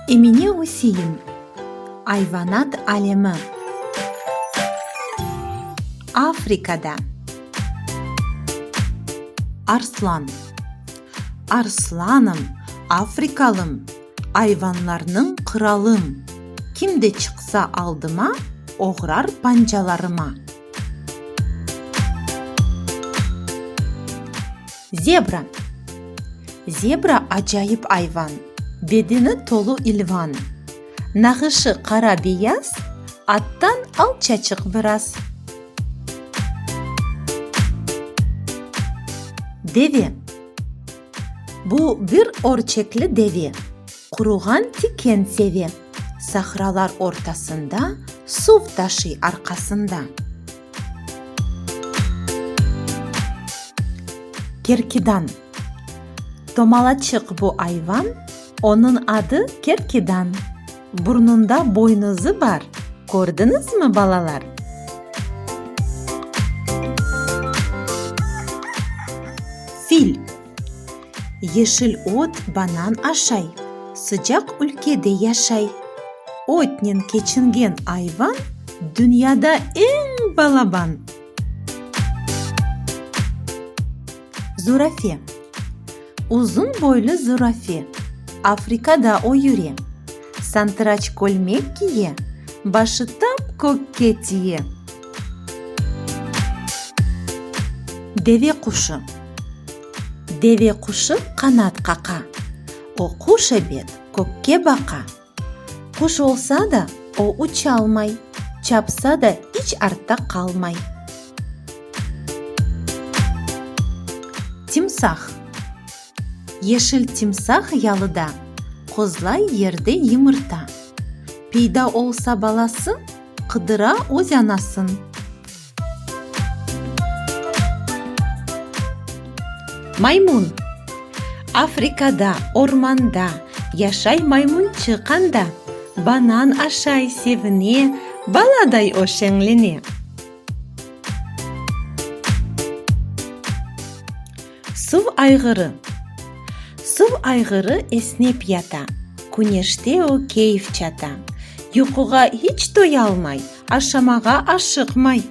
Emine Üsein, Ayvanat alemi. Afrikada. Arslan. Arslanım, afrikalım, ayvanlarnıñ qıralım, Kim de çıqsa aldıma, oğrar pancalarıma. Zebra. Zebra acayip ayvan, bedeni tolu ilvan. Nağışı qara-beyaz, attan alçaçıq biraz. Deve. Bu bir örçekli deve, Quruğan tiken seve, Sahralar ortasında Suv taşıy arqasında. Kerkidan. Tomalaçıq bu ayvan, Onıñ adı kerkidan. Burnunda boynuzı bar, Kördiñizmi, balalar? Fil. Yeşil ot, banan aşay, Sıcaq ülkede yaşay. Otnen keçingen ayvan Dünyada eñ balaban. Zurafe. Uzun boylu zurafe, Afrikada o yüre. Santıraç kölmek kiye, Başı tap kökke tiye. Deve quşı. Deve quşı qanat qaqa, O quş ebet kökke baqa. Quş olsa da, o uçalmay, Çapsa da, iç artta qalmay. Timsah. Yeşil timsah yalıda, Qozlay yerde yımırta. Peyda olsa balası, Qıdıra öz anasın. Maymun. Afrikada, ormanda, Yaşay maymunçıq anda. Banan aşay, sevine, Baladay o şeñlene. Suv ayğırı. Suv ayğırı esnep yata, Küneşte o keyf çata. Yuquğa hiç toyalmay, Aşamağa aşıqmay.